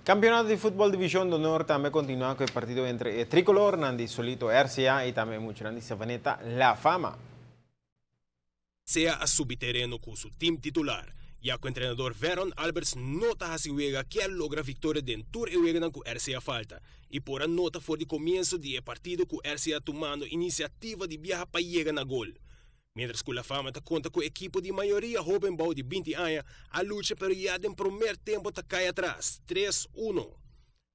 Campeonato di futbol Division de Honor tambe a continua cu e partido entre e tricolornan di Solito RCA y tambe e muchanan di Savaneta La Fama. Sea a subi tereno cu su team titular, ya cu entrenador Veron Alberts no ta haci wega kier logra victoria den tur e weganan cu RCA falta y por a nota for di comienso di e partido cu RCA tumando iniciativa di biaha pa yega na gol. Mientras cu La Fama ta conta cu ekipo di mayoria hoben bou di binti aña a lucha pero ya den promer tempo ta cay atras, tres uno.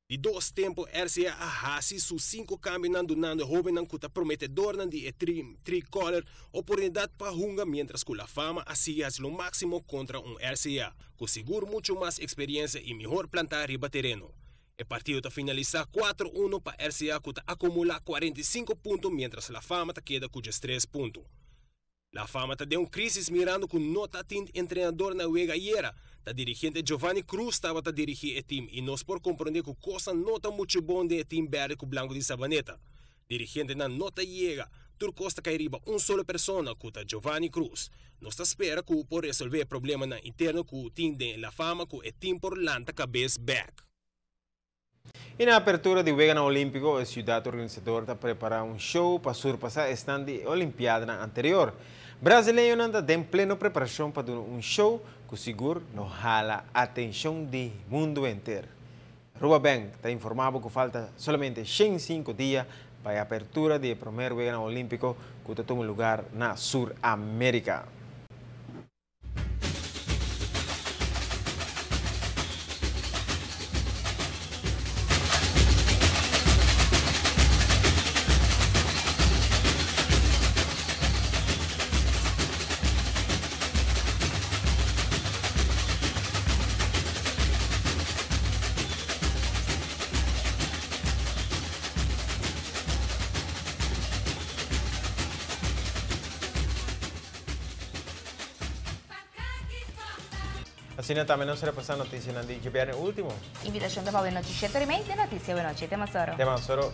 Di dos tempo RCA a haci su cinco cambionan dunando e hobennan cu ta prometedornan di e tri tricolor oportunidad pa hunga mientras cu La Fama a sigui haci lo maximo contra un RCA cu sigur mucho mas experiencia y mihor planta riba tereno. E partido ta finalisa cuatro uno pa RCA cu ta acumula 45 punto mientras La Fama ta keda cu 13 punto. La Fama ta den un crisis mirando cu no ta tin entrenador na wega ayera. Ta dirigente Giovanni Cruz tabata dirigi e team y nos por comprende cu cosnan no ta mucho bon den e team berde cu blanco di Sabaneta. Dirigentenan no ta yega, tur cos ta cay riba un solo persona cu ta Giovanni Cruz. Nos ta spera cu por resolve e problemanan interno cu tin den La Fama cu e team por lanta cabes bek. Y na apertura di Weganan Olimpico e ciudad organisador ta prepara un show pa surpasa esnan di e Olimpiadanan anterior. Brasileñonan ta den pleno preparacion pa duna un show cu sigur lo hala atencion di mundo henter. Aruba Bank ta informa bo cu falta solamente 105 dia pa e apertura di e promer Weganan Olimpico cu ta tuma lugar na Sur America. Asina tambe nos repasa noticianan di djabierne ultimo. Invitacion ta pa wenochi 7 y mei den Noticia Wenochi. Te mas oro. Te mas oro.